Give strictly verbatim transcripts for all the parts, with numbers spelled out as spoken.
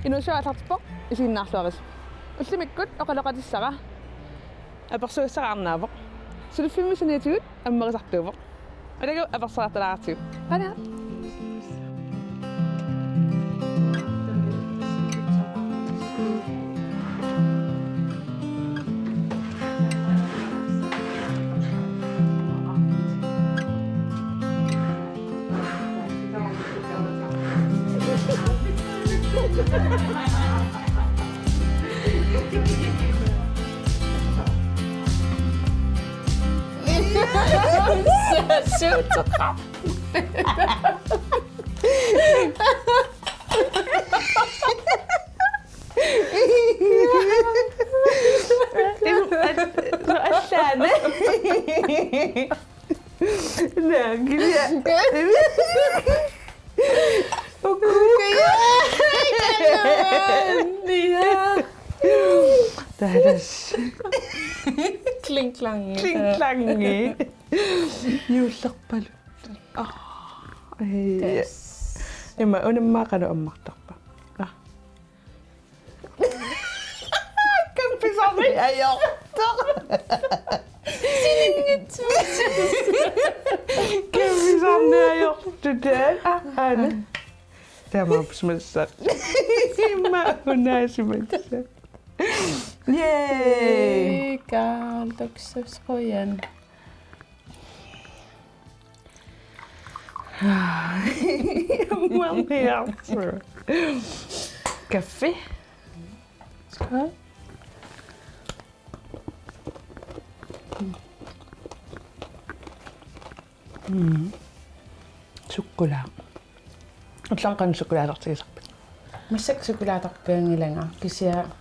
Inuusua aallartippoq, isiginnaarluarisi. Ullumikkut oqaloqatissara apersugassara arnaavoq. Suliffimmi saniatigut ammarisartuuvoq. Ilagu apersorartalaartigu. Qaniat. Tadas. Kling klang. Kling klang. Juullerpaluttut. Ah, ei. Yes. Ima unammaa qanoq ammartarpa? Ah. Kaffi saami ajortoq. Sininngitsuusi. Kaffi saami ajortoq. Ah, aana. Taamaappoq massa. Ima unaasimassaq. Yay! Ika, luksusqujan. Kaffi. Skål. Mm. Sukkulaat. Ullormi qanoq sukkulaasartigisarpit? Massakkut sukkulaatarpianngilanga kisianni,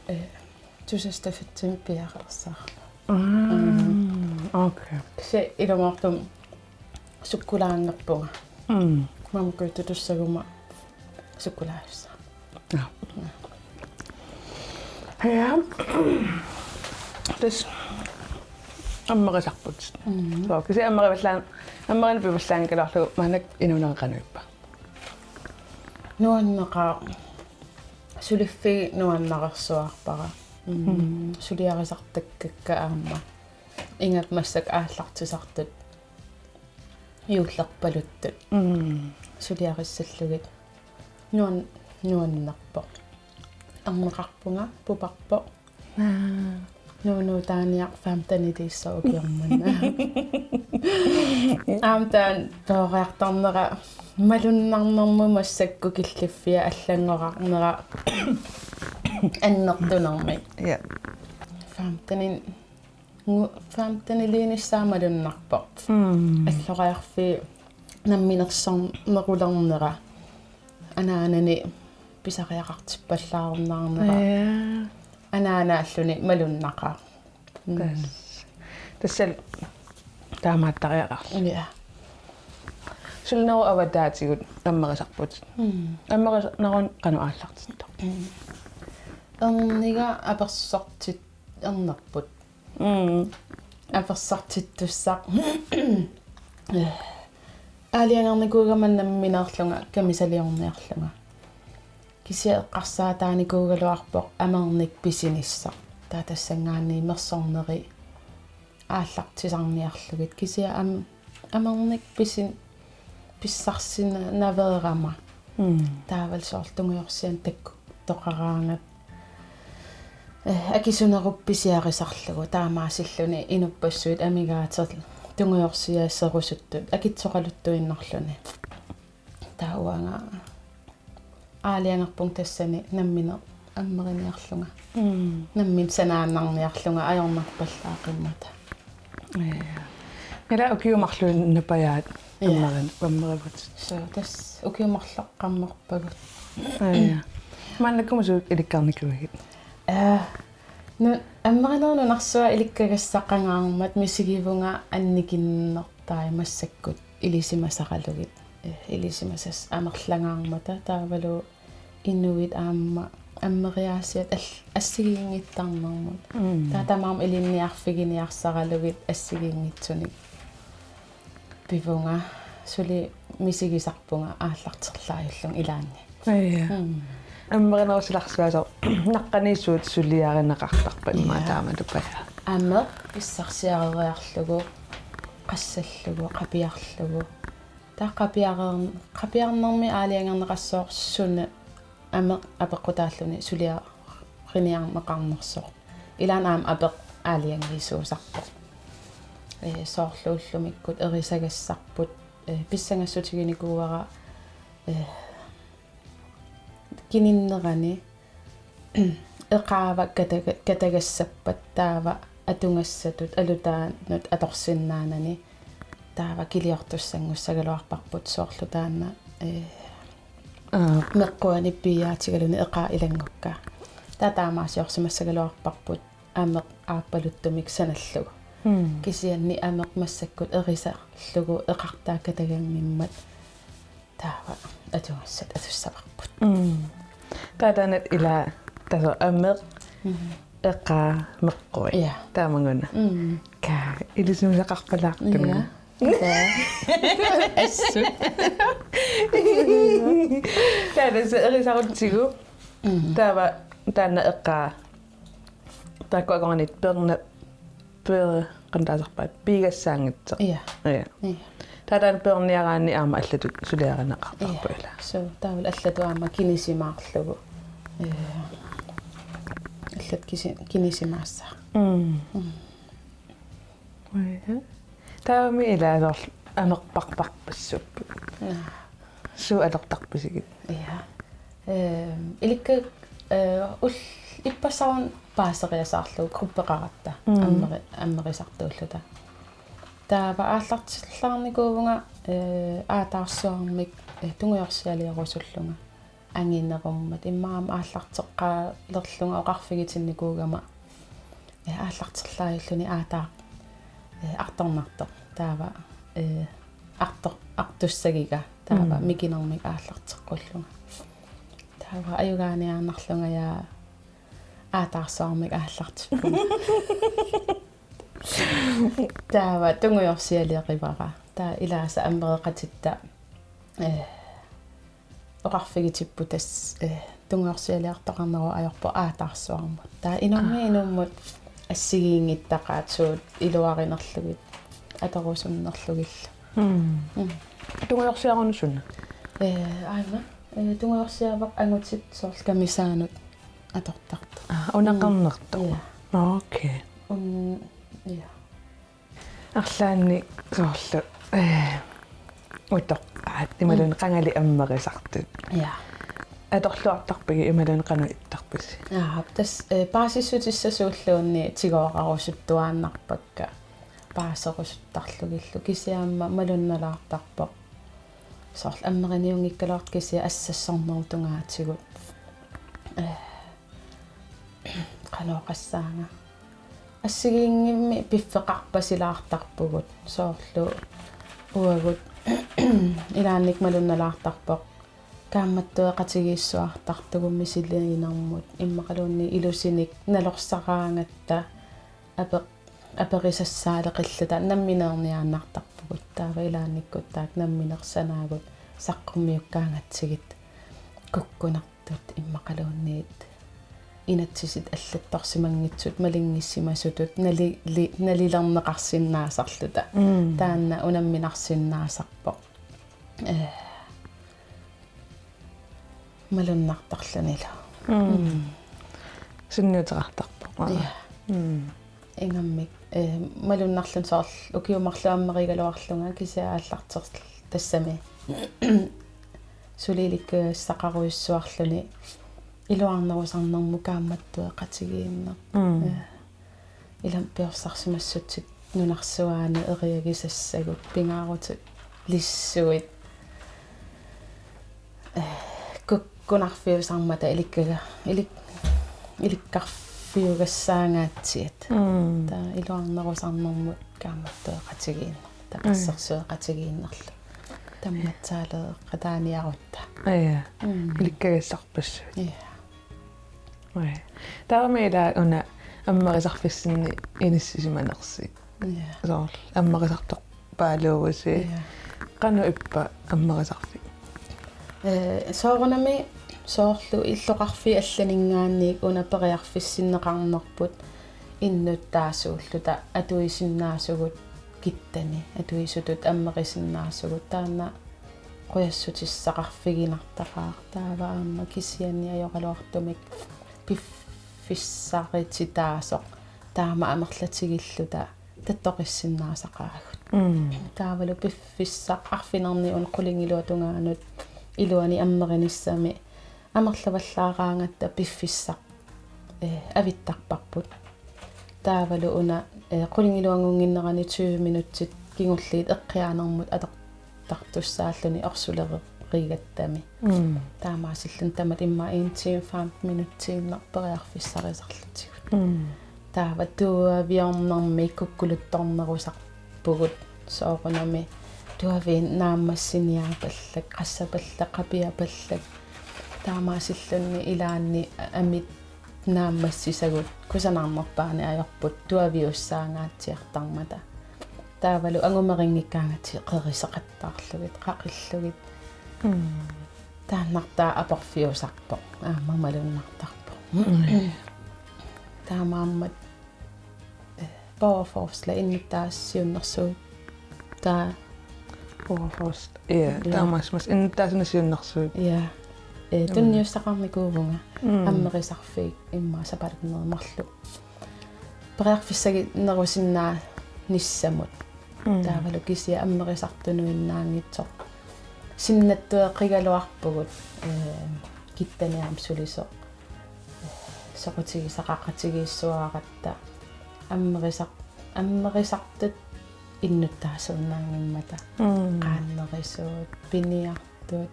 eh, tusastafitsimi piareersaarama. Mm, okay. Kisianni ilumoortumik sukkulaannerpunga. Mm. Mamakujuttutussaguma sukkulaajussaaq. Ja. Ja. Tassa ammarisarput. Mm. Soo, kisianni ammarivallaan, ammarineq pivallaanngikkaluarlugu maannakkut inuunerit qanoq ippa? Nuanneqaaq, suliffiit nuannarersuarpara. Mm. Mm. Suliarisartakkakka aamma. Ingammik massakkut aallartisartut. Juullerpaluttut. Mm. Suliarissallugit. Nuan-, nuannerpoq. Erneqarpunga, puparpoq. Naa. Nuunuutaaniaq femteniliissaaq ukioq manna. Aamma taanna peroriartarnera malunnarnermut massakkut killiffia allanngorarnera annertunermik. Ja. Femtenin- Ngu-, femteniliinissaa malunnarpoq. Mm. Alloriarfii namminersornerulernera. Anaanani pisariaqartippallaarunnaarnera. Ja. Anaanaalluni malunnaqaaq. Mm. Tas-, tassal taamaattariaqarluni. Ja. Sulinerup avataatigut ammarisarput. Mm. Ammarisarnermut qanoq aallartittoq? Mm. Erniga apersortit-, ernerput. Mm. Apersortittussaq. Aalajangernikuugama nammineerlunga, kamisaliorniarlunga. Kisianni eqqarsaataanikuugaluarpoq amernik pisinissaq. Taava tassanngaanniit mersorneri aallartisarniarlugit. Kisianni am-, amernik pisin-, pissarsinaveerama. Mm. Taavalu soorlu tungujorsianik takkuttoqaraangat. Eh, akisunerup pisiarisarlugu taamaasilluni inuppassuit amigaatit tungujorsiaserusuttut akitsoqaluttuinnarluni. Taava uanga aalajangerpunga tassani nammineq ammariniarlunga. Mm. Nammineq sanaannarniarlunga ajornarpallaaqimmat. Ja. Ila ukiut marluk napajaat. Ja. Ammarin-, ammarivutit. Soo, tassa ukiut marluk ammarpagut. Ja. Maannakkut suut ilikkarnikuuigit? Aa, nu-, ammarinerup nunarsuaq ilikkagassaqangaarmat misigivunga annikinnertai massakkut ilisimasaralugit. Eh, ilisimasassat amerlangaarmata taavalu inuit aamma ammeriaasiat al-, assigiinngittarnermut. Mm. Taava tamarmik ilinniarfiginiarsaralugit assigiinngitsunik pivunga. suli misigisarpunga aallarterlaajunnaarlunga ilaanni. Aja. Mm. Ammerinerup silarsuasoq naqqaniissuut suliarineqartarpa immaqa? Ja. Taamatut paja. Ameq pissarsiareeriarlugu, qassallugu, qapiarlugu. Taava qapiareer-, qapiarnermi aalajangerneqassooq suna ameq apeqqutaalluni suliariniarneqarnersoq. Ilaanni aamma apeq aalajangiisuusarpoq. Ee, soorlu ullumikkut erisagassarput, ee, pissangassutiginikuuara, ee, kininnerani eqaava kataga-, katagassappat taava atugassatut alutaanut atorsinnaanani taava kiliortussanngussagaluarparput soorlu taanna, ee, Aa. Meqquani piiaatigaluni eqaa ilanngukkaa. Taava taamaasiorsimassagaluarparput ameq aappaluttumik sanallugu. Mm. Kisianni ameq massakkut erisarlugu eqartaa kataganngimmat taava atugassat atussavarput. Mm. Taava taanna ila tassa ameq, mm, eqaa, meqqui. Ja. Taamanguna. Mm. Kaa, ilisimasaqarpalaartunga. Ja. Ja. Assut. Taava tassa erisarutsigu. Mm. Taava taanna eqaa. Taakku akornanniit peerna-, peer-, qanoq taasarpaat, piigassaanngitsoq. Ja. Ja. Ja. Taava taanna peerniaraanni aamma allatut suliarineqartarpoq. Ja. Ilaa. Suu, taavalu allatut aamma kinisimaarlugu. Ee, allatut kisi-, kinisimaassaaq. Mm. Mm. Uja. Taavami ilaa soorlu amerparparpassuupput. Naa. Suut atortarpisigit? Ja. Ehm, ilikkagakku, eh, ul-, ippassaq una paaseriasaarlugu gruppeqaratta. Mm. Ammeri-, ammerisartuulluta. Taava aallartilaarnikuuvunga, eh, aataarsuarmik, eh, tungujorsialiorusullunga anginerummat. Immaqa aamma aallarteqqaalerlunga oqarfigitinnikuugama, eh, aallarterlaajulluni aataaq, eh, artornartoq. Taava, eh, artor-, artussagiga. Taava, mm, mikinermik aallarteqqullunga. Taava ajugaaniaannarlunga ja aataarsuarmik aallartippunga. Taava tungujorsialiorivara. Taava ilaasa ammereqatitta, eh, oqarfigitipput tassa, eh, tungujorsialiortoqarnerup ajorpoq aataarsuarmut. Taava inummit, aa, inummut assigiinngittaqaat suut iluarinerlugit, atorusunnerlugillu. Mm. Mm. Tungujorsiarunusuna? Eh, aana. Eh, tungujorsiaavoq angutit soorlu kamisaanut atortartut. Aa, una qernertoq. Mm. Ja. Okay. Un-, ja. Arlaannik soorlu, eh, utoqqaat, imaluunniit, mm, qangali ammerisartut. Ja. Atorluartarpigit imaluunniit qanoq ittarpisi? Ja, tassa, eh, paasissutissasuulluunniit tigoorarusuttuaannarpakka paaserusuttarlugillu, kisianni aamma malunnalaartarpoq. Soorlu ammeriniunngikkaluartoq kisianni assassornerup tungaatigut. Eh, qanoq oqassaanga. Assigiinngimmi piffeqarpasilaartarpugut soorlu uagut ilaanni malunnalaartarpoq. Kaammattueqatigiissuartartugut misiliinermut immaqaluunniit ilusinik nalorsaraangatta ape-, aperisassaaleqilluta nammineerniaannartarpugut. Taava ilaannikkut taakku nammineq sanaagut saqqummiukkaangatsigit kukkunertut immaqaluunniit inatsisit allattorsimanngitsut malinngissimasutut nali-, li-, nalilerneqarsinnaasarluta. Mm. Taanna unamminarsinnaasarpoq. Eh, malunnartarlunilu. Mm. Mm. Sunniuteqartarpoq. Ja. Mm. Ingammik, eh, malunnarluni soorlu ukiut marluk ammerigaluarlunga kisianni aallarterluta tassami suli ilikkagassaqarujussuarluni iluarnerusarnermut kaammattueqatigiinneq. Mm. Eh, ilami piorsarsimassutsit nunarsuarmi eriagisassagut pingaarutilissuit. Eh, kukkunarfiusarmata ilikkaga-, ilik-, ilikkarfiugassaangaatsiat. Mm. Taava iluarnerusarnermut kaammattueqatigiinneq. Taava, mm, qassersueqatigiinnerlu. Tammatsaaleeqataaniarutta. Aja. Mm. Ilikkagassarpassuit. Ja. Oj. Taavami ilaa una ammerisarfissinni inissisimanersi. Ja. Soorlu ammerisartorpaaluuvusi. Ja. Qanoq ippa ammerisarfik? Ee, soorunami soorlu illoqarfiit allaninngaanniit una periarfissinneqarnerput innuttaasuulluta atuisinnaasugut kittani, atuisutut ammerisinnaasugut, taanna qujassutissaqarfiginartaqaaq. Taava aamma kisianni ajoraluartumik piffissarititaasoq taama amerlatigilluta tattoqissinnaasaqaagut. Mm. Taavalu piffissaq arfineq-marlunnik qulingiluat tungaanut iluani ammerinissami amerlavallaaraangatta piffissaq, eh, avittarparput. Taavalu una, eh, qulingiluanngunnginnerani tyve minutsit kingulliit eqqiaanermut atortartussaalluni orsulereerigattami. Mm. Taamaasilluni tamatta immaqa en time femten minutsiinnaq periarfissarisarlutigu. Mm. Taava tuaviornermi kukkuluttornerusarpugut soorunami tuaviit naammassiniaapallak, qassapallak, qapiapallak. Taamaasilluni ilaanni amit naammassisagut kusanarnerpaani ajorput tuaviussaangaatsiartarmata. Taavalu angumerinngikkaangatsigit qeriseqattaarlugit, qaqillugit. Mm. Taannartaa aporfiusarpoq, aamma malunnartarpoq. Taamaammat, eh, Power Force-la innuttaasut siunnersuut. Taa Power Force. Ja, Ja. Taamaasimasut innuttaasunik siunnersuut. Ja. Eh, Mm. tunniussaqarnikuuvunga. Mm. Ammerisaarfiit immaqa sapaatip akunneri marluk periarfissaginerusinnaanissamut. Mm. Taavalu kisianni ammerisaartunuinnaanngitsoq. Sinnattueqqigaluarpugut, eh, kittani aamma sulisoq. Soqutigisaqaqatigiissuaratta. Ammerisar-, ammerisaartut innuttaasuinnaanngimmata. Mm. Qaannerisuut, piniartut,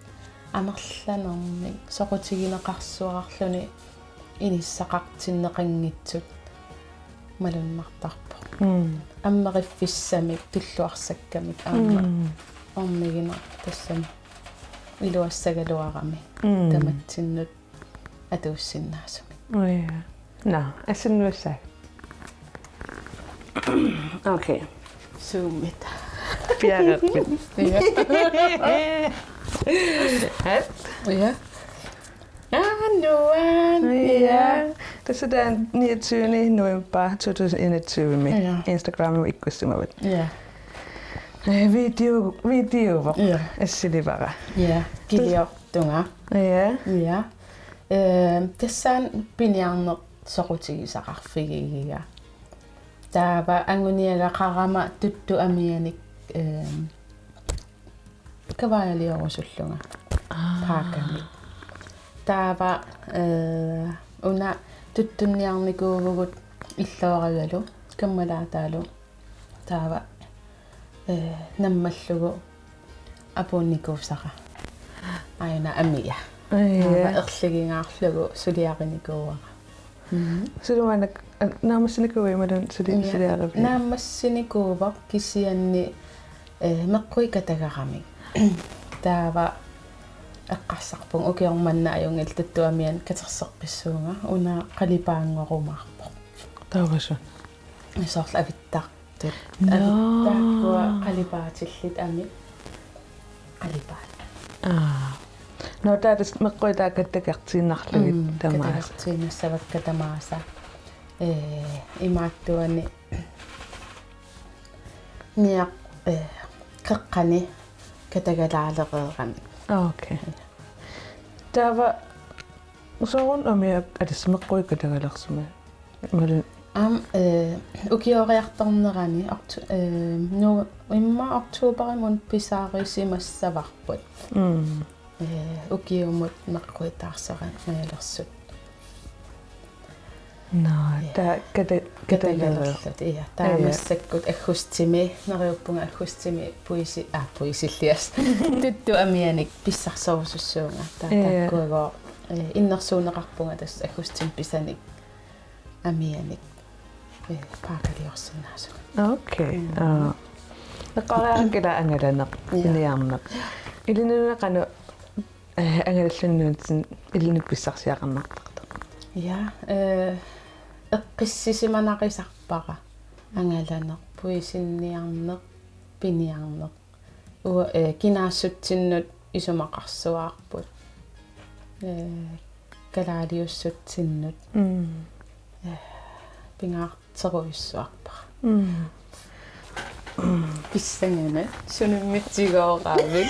amerlanermik soqutigineqarsuarluni inissaqartinneqanngitsut malunnartarpoq. Mm. Ammeriffissamik tulluarsakkamik aamma Mm. orniginaq tassami iluassagaluarami Mm. tamatsinnut atuussinnaasumik. Ja. Nå, assinnuissaaq. Okay. Zoomit. Piareerpit. Ja. Hat? Ja. Ah, nuan. Ja. Tassa taanna niogtyvende november to tusind enogtyve-mi. Ja. Instagramimi ikkussimavat. Ja. Eh, video, videovoq. Ja. Assilivara. Ja. Kiliortunga. Ja. Ja. Ehm, tassani piniarneq soqutigisaqarfigigiga. Taava anguniagaqarama tuttut amianik, ehm, kavajaliorusullunga. Ah. Paakami. Taava, eh, una tuttunniarnikuuvugut illooragalu, kammalaataalu. Taava, eh, nammallugu apuunnikuusara. Aajuna amia. Taava Ja. erligingaarlugu suliarinikuuara. Suli maanna, eh, naammassinikuuit imaluunniit suli-, ja, suliarivit? Naammassinikuuvoq kisianni, eh, meqqui katagaramik. Taava eqqarsarpunga ukioq manna ajunngilaq tuttut amianik katerseqqissuunga, una qalipaanngorumaarpoq. Taava suna? Soorlu avittar- Nå. Avittaakkua qalipaatillit amik qalipaat. Aa. Nå, taava tassa meqqui taakku katagartiinnarlugit. Mm, tamaasa. Katagartiinnassavakka tamaasa. Ee, imaattuani niaq, ee, qeqqani katagalaalereerami. Okay. Taava sooruna amia atas meqqui katagalersimavit? Imaluunniit. Aamma, eh, ukioriartornerani okto-, eh, nu-, immaqa oktoberimi una pisaarisimassavarput. Mm. Eh, ukiumut meqquitaarsaranngaalersut. Nå, ja. Taava kata-, katagalerlutik, ja. Taava, ja, massakkut aggustimi, neriuppunga aggustimi puisi-, ah, puisillias. Tuttut amianik pissarserusussuunga. Taava, ja, taakkuagooq, eh, innersuunneqarpunga tassa aggustimi pisanik amianik, eh, paakaliorsinnaasunga. Okay. Mm. Aa. Eqqoriarakkit ila angalaneq, ja, piniarneq. Ilinnut qanoq, eh, angalalluni nunatsinnut ilinnut pissarsiaqarnartartoq? Ja, eh, eqqissisimanaqisarpara. Angalaneq, puisinniarneq, piniarneq. Ua-, eh, kinaassutsinnut isumaqarsuaarput. Eh, kalaaliussutsinnut. Mm. Eh, pingaarterujussuarpara. Mm. Pissanganaq, sunimmitsigooraavi.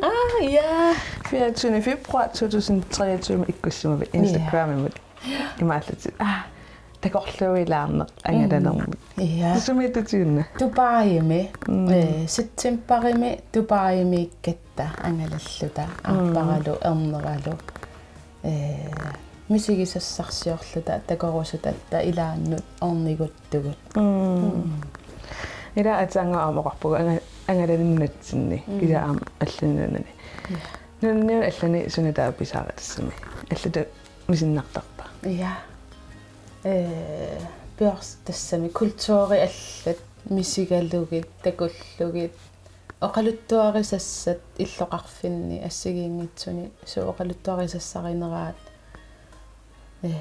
Ah, ja. Fireogtyvende februar to tusind treogtyve ikkussimavit. Ja. Instagramimut. Imaallutit. Ah, takorluuilaarneq angalanermik. Ja. Sumiittutit una? Dubaimi. Mm. Eh, septembarimi Dubaimiikkatta angalalluta. Mm. Aapparalu, erneralu. Eh, misigisassarsiorluta, takorusutatta ilaannut orniguttugut. Mm. Mm. Ila aatsaannguaq aamma oqarpugut anga-, angalaninnatsinni, mm, kisianni aamma allanut nunaanni. Ja. Nunanut allani suna taava pisaaratigisami. Allatut misinnartarpa? Ja. Eh, piors-, tassami kulturi allat misigalugit, takullugit, oqaluttuarisassat illoqarfinni assigiinngitsuni suut oqaluttuarisassarinerat, eh,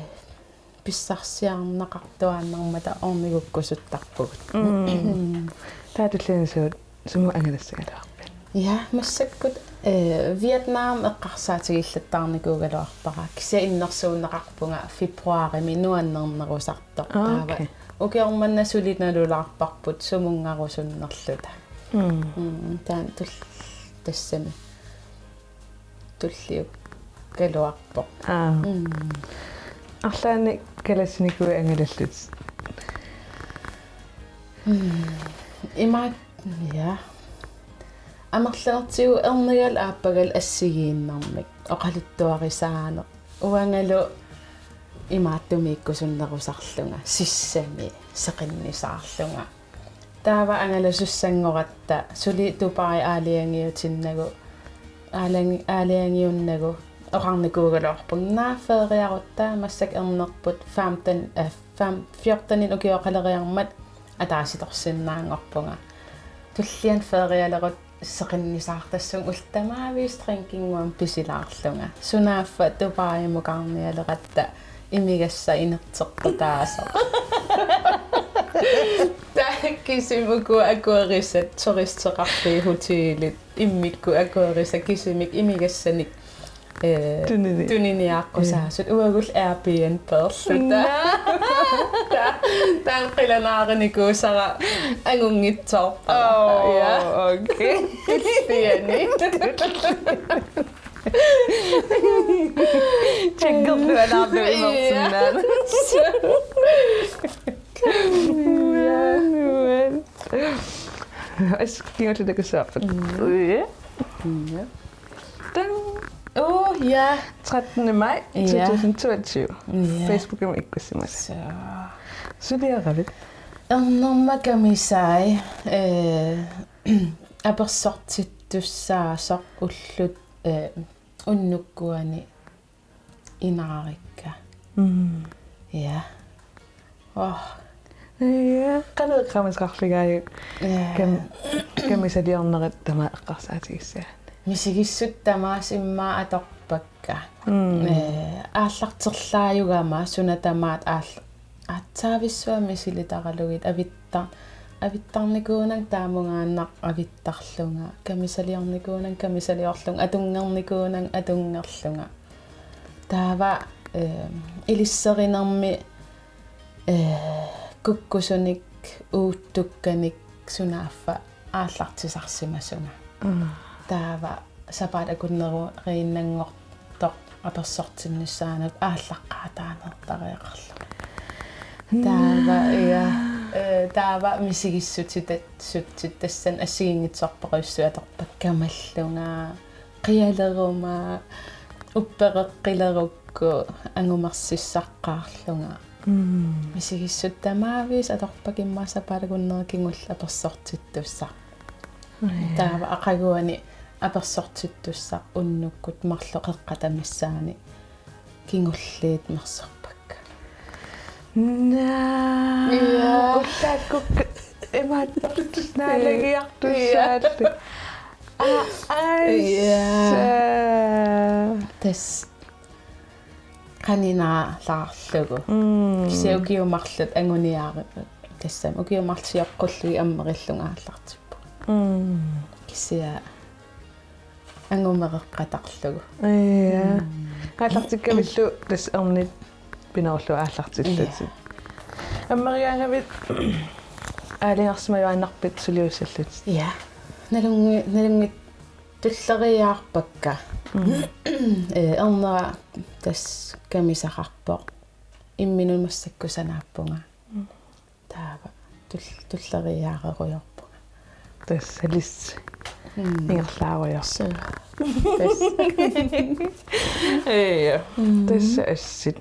pissarsiarineqartuaannarmata ornigukkusuttarpugut. Mm. Taava tulliani suut sumut angalassagaluarpit? Ja, massakkut, eh, Vietnam eqqarsaatigillattaarnikuugaluarpara. Kisianni innersuunneqarpunga februarimi nuannernerusartoq. Ah, taava, okay. Ukioq manna suli nalulaarparput sumunngarusunnerluta. Mm. Mm, taanna tul-, tassami. Tulliukkaluarpoq. Aa. Mm. Arlaannik kalassinikuuit angalallutit? Mm. Imaat, ja. Amerlanertigut ernigalu aappagalu assigiinnarmik. Oqaluttuarisaaneq. Uangalu imaattumiikkusunnerusarlunga, sissami, seqinnisaarlunga. Taava angalasussanngorutta suli Dubai aalajangiutinnagu, aalangi-, aalajangiunnagu oqarnikuugaluarpunga: Naa, feriarutta, massakkut ernerput femten, eh, fem-, fjorteninik ukioqaleriarmat ataasitorsinnaanngorpunga. Tulliani ferialerutta seqinnisaartassunga, ullut tamaviisa drinkinnguamik pisilaarlunga. Sunaaffa Dubaimukarnialeratta imigassaq inerteqqutaasoq. Taava kisimi ukua akuerisat turisteqarfiit hotelit, immikkut akuerisat kisimik imigassanik, eh, tunini-, tuniniaqqusaasut. Uagullu Airbnb-erluta. Naa. Ta-, taanna qilanaarinikuusara angunngitsoorpara. Oh, ja. Okay. Tulliani. Tjekkerlualaarlugu imersinnaanera. Ja. As-, kingulleq takussavarput. Mm. Ja. Ja. Dang. Oh, ja. Trettende maj, ja, to tusind toogtyve. Ja. Facebookimi ikkussimasut. Så. Suliaravit? Ernerma kamisai, eh, apersortittussaasoq ullut, eh, unnukkuani inaarikka. Mm. Ja. Oh. Ja, qanoq eqqaamasaqarfigaajuk? Ja. Kam-, kamisaliornerit tamaat eqqarsaatigissavat? Misigissutsit tamaasa immaqa atorpakka. Mm. Eh, aallarterlaajugama suna tamaat aall-, aatsaavissuaq misilitaralugit avittar-, avittarnikuunanga taamungaannaq avittarlunga. Kamisaliornikuunanga kamisaliorlunga, atunngernikuunanga atunngernikuunanga. Taava, eh, ilisserinermi, eh, kukkusunik uuttukkanik sunaaffa aallartisarsimasunga. Mm. Taava sapaatip akunneriinnanngortoq apersortinnissaanut aallaqqaataanertariaqarlunga. Taava, ja, eh, taava misigissutsit, sutsit tassani assigiinngitsorpassuit atorpakka kamallunga, qialeruma, uppereqqilerukku angumersissaqqaarlunga. Mm. Misigissutsit tamaavisa atorpakka immaqa sapaatip akunneri kingulleq apersortittussaq. Ja. Taava aqaguani apersortittussaq unnukkut marluk qeqqata missaani kingulliit mersorpakka. Naa. Ja. Ullaakkukka imaattortut naalagiartussaallu. Ja. Aa, ai. Ja. Saa. Tassa qaninaalaarlugu. Mm. Kisianni ukiut marluk anguniarput. tassami ukiut marluk sioqqullugit ammerillunga aallartippunga. Mm. Kisianni angumereqqatarlugu. Ja. Mm. Aallartikkavillu tassa ernit pinerullugu aallartillutit. Ja. Ammerigaangavit aalajangersimajuaannarpit suliussallutit? Ja. Nalunngi-, nalunngi- tulleriiaarpakka. Mm. Eh, ernera tassa kamisaqarpoq. Imminut massakkut sanaappunga. Mm. Taava tul-, tulleriiaarerujoorpunga. Tassa lissi. Mm. Ingerlaarujoor. Suu. Tassa. Ja. Mm. Tassa assit.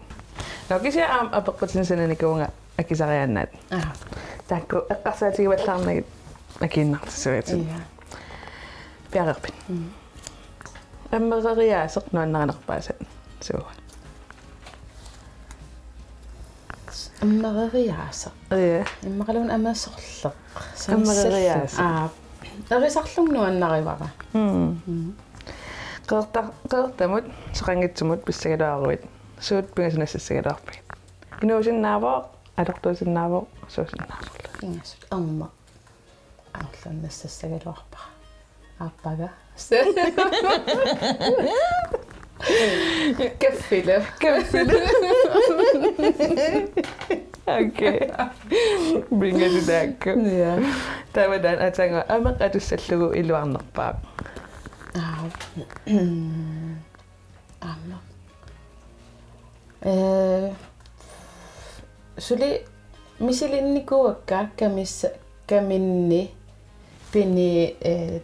Nå, kisianni aamma apeqqutinik sananikuuvunga akisariaannaat. Aa. Taakku eqqarsaatigivallaarnagit akiinnartissuutit. Ja. Piareerpit? Mm. Ammereriaaseq nuannarinerpaasat. Suu. Ammereriaaseq. Ja. Immaqaluunniit amerlasoorlugu. Ammereriaaseq. Aa. Erisarlunga nuannarivara. Mm. Mm. Qeqerta-, Qeqertamut, Soqanngitsumut pissagaluaruit. Suut pingasut nassassagaluarpigit? Inuusinnaavoq, atortuusinnaavoq, suusinnaavoq? Pingasut, aamma. Aamma nassassagaluarpara. Aappaaga. Kaffilu. Kaffilu. Okay. Pingasut taakku. Ja. Taava taanna aatsaannguaq ameq atussallugu iluarnerpaaq? Aa. Aamma. Eh, suli misilinnikuuakka kamis-, kaminni pini, eh,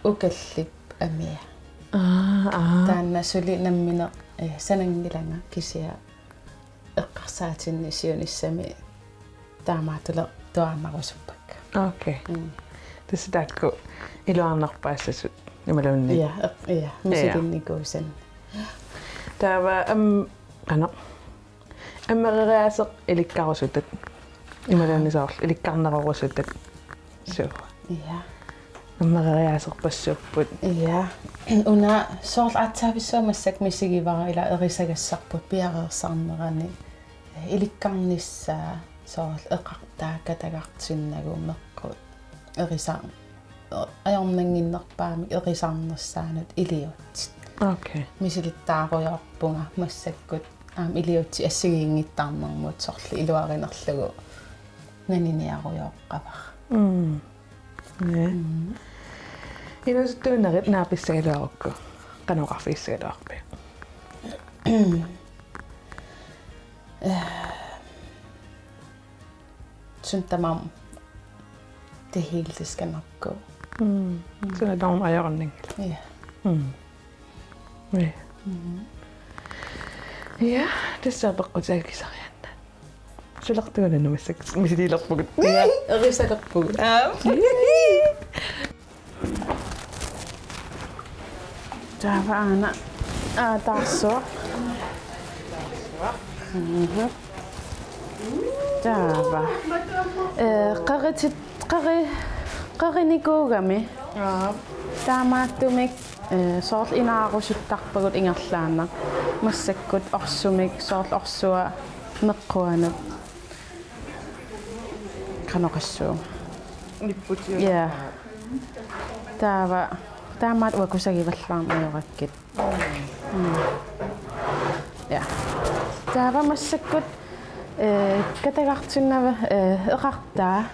ukallip amia. Aa, aa. Taanna suli nammineq, eh, sananngilanga kisianni eqqarsaatinni siunissami taamaattuleruaannarusuppat. Okay. Mm. Tassa taakku iluarnerpaassasut imaluunniit. Ja, eq-, ja, ja, misilinnikuusat. Taava am-, qanoq. Ammereriaaseq ilikkarusutat. Imaluunniit soorlu ilikkarnerorusutat. Suu. Ja. Ammereriaaserpassuupput. Ja. Una soorlu aatsaavissuaq massakkut misigivara ila erisagassarput piareersarnerani. Ilikkarnissaa soorlu eqartaa katagartinnagu meqqut erisa-, ajornannginnerpaamik erisarnissaanut iliuutsit. Okay. Misilittaarujoorpunga massakkut aamma iliuutsit assigiinngittarnermut soorlu iluarinerlugu naniniarujooqqavara. Mm. Ja. Mm. Inuusuttuunerit naapissagaluarukku qanoq oqarfigissagaluarpiuk? Eh, suna tamarmi det hele, det skal nok gå. Mm. Mm. Suna tamarmi ajornanngilaq. Ja. Mm. Ja. Mm. Ja, tassa apeqqutit akisariaannaat. Sulertugunannu massakkut misiliilerpugut. Ja, erisalerpugut. Aa. Taava aana. Aa, taarsuaq. Mhm. Taava. Eh, qeritit-, qeri-, qerinikuugami. Aa. Taamaattumik, eh, soorlu inaarusuttarpagut ingerlaannaq. Massakkut orsumik, soorlu orsua meqquanut. Qanoq oqassuunga. Nipputigu. Ja. Taava, taamaattumik uagut kusagivallaarneq ajorakkit. Mm. Ja. Taava massakkut, eh, katagartinnava-, eh, eqartaa.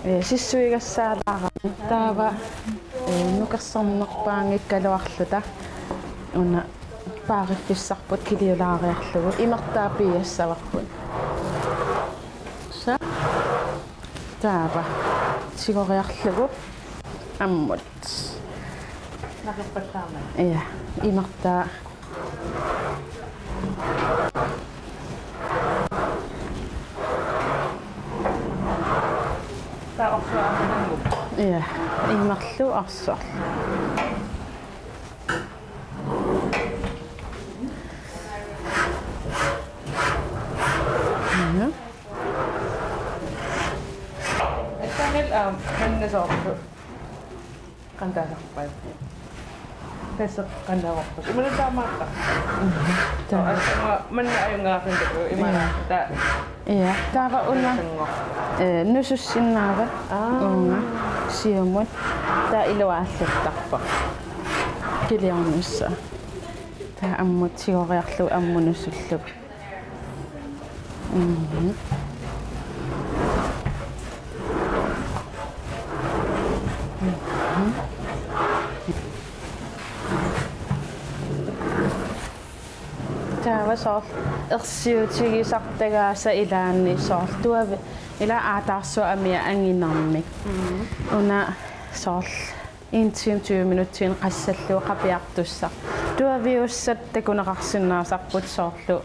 Eh, sissuigassaalaarami. Taava, eh, nukersornerpaanngikkaluarluta. Una paariffissarput kiliulaariarlugu. Imertaa piiassavarput. Sa. Taava. Tigoriarlugu. Ammut. Naqippallaarnanga. Ja, imertaa. Taava orsuaq. Ja, imerlu orsuaq. Ja. Assangil, aam, manna soorlu. Qantaasarpaat. Tassa qantaasarpaat. Imaluunniit taamaappa. Mhm. Taava. Assanga manna ajunngilaq taava. Imaluunniit. Ja. Taava. Ja, taava una, eh, nusussinnaavat. Aa. Uunga siumut. Taava iluaallattarpoq. Kiliornissaa. Taava ammut tigoriarlugu ammut nusullugu. Mhm. Mhm. Taava soorlu ersiutigisartagaasa ilaanni soorlu tuavi-, ila aataarsuaq amia anginermik. Mhm. Una soorlu en time tyve minutsinik qassallugu qapiartussaq. Tuaviussat takuneqarsinnaasarput soorlu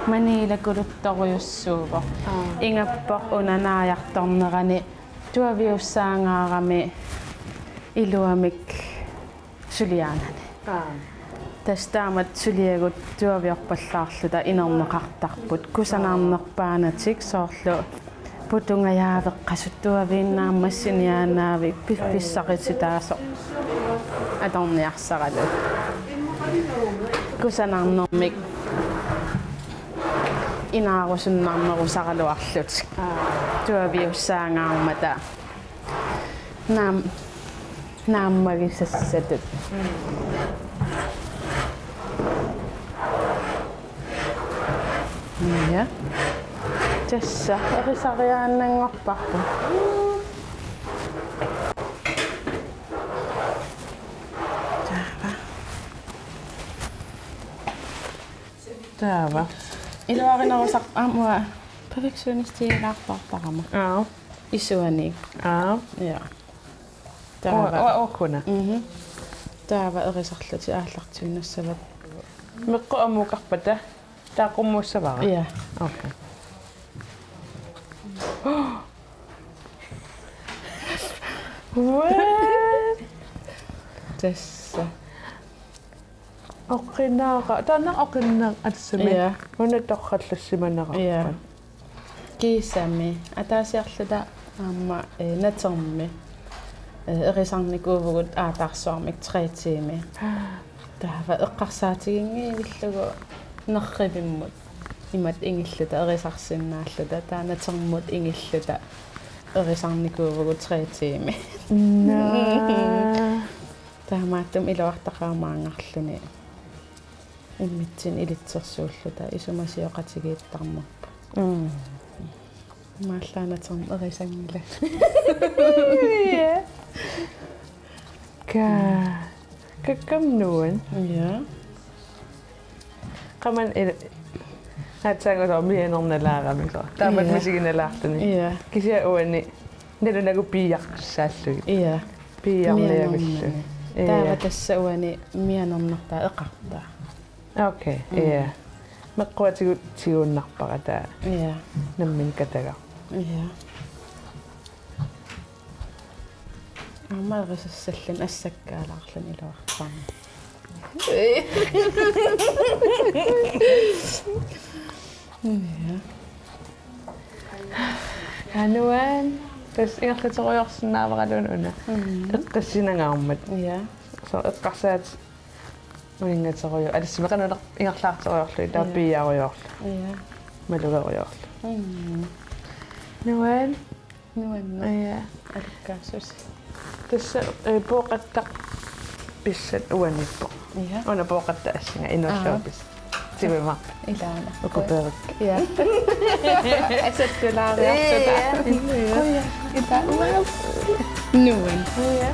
maniila kuluttorujussuuvoq. Aa. Ingappoq una naajartornerani tuaviussaangaarami iluamik suliaanani. Aa. Tassa taamatut suliagut tuaviorpallaarluta inerneqartarput. Kusanarnerpaanatik soorlu putungajaaveqqasut tuaviinnaammassiniaannaavik piffissarititaasoq atorniarsaralugu. Kusanarnermik inaarusunnarnerusaraluarlutik. Aa. Tuaviussaangaarmata. Naam-, naammagisassatut. Mm. Ja. Tassa, erisariaannanngorparput. Taava. Taava. Iluarinerusar-, aamma perfektionistigilaartarama. Aa. Isuaniit. Aa. Ja. Taava. Ua-, ua-, uakkuna. Mhm. Taava erisarlutik aallartiinnassavat. Meqqut amukarpata, taava qummussavara? Ja. Okay. What? Tassa. Oqinnaqa-, taanna oqinna-, atsami. Ja. Una torrallassimanerarpat. Ja. Kiisami, ataasiarluta aamma, eh, natermi, eh, erisarnikuuvugut aataarsuarmik tre tiimi. Taava eqqarsaatiginngillugu nerrivimmut imatut ingilluta erisarsinnaalluta, taava natermut ingilluta erisarnikuuvugut tre tiimi. Naa. Taamaattumik iluartaqarumaarluni immitsinnut ilitsersuulluta isumasioqatigiittarnerput. Mm. Imaallaat natermut erisanngilaq. Ja. Ka-, kakkam nuan. Ja. Qamani il-, aatsaannguaq mianernalaarami soorlu. Taamatut, ja, misiginalaarluni. Ja. Kisianni uani nalunagu piiaqqissaallugit. Ja. Piiarniavissu. Mianernani. Ja. Taava tassa uani mianernartaa eqartaa. Okay, mm, ja. Meqquatigut tiguinnarpara taava. Ja. Nammineq katagaq. Ja. Aamma erisassalluni assakkaalaarluni iluartarami. Ja. Anuan, tassa ingerlaterujoorsinnaavaraluunniit una. Mhm. Eqqissinangaarmat. Ja. Soorlu eqqarsaatit uninngaterujo-, alassimik qanoq ingerlaarterujoorlugit, taava, ja, piiarujoorluni. Ja. Malugerujoorluni. Mm. Nuan. Nuanneq. Ja. Alakkaasusi. Tassa, eh, pooqattaq pissat uaniippoq. Ja. Una pooqattaq assinga inuussutissat. Aa. Tiguimaarput. Ilaana. Uku perik. Ja. Asattulaariarluta. Ja. Ja. Quja. Ita. Nuan. Ja.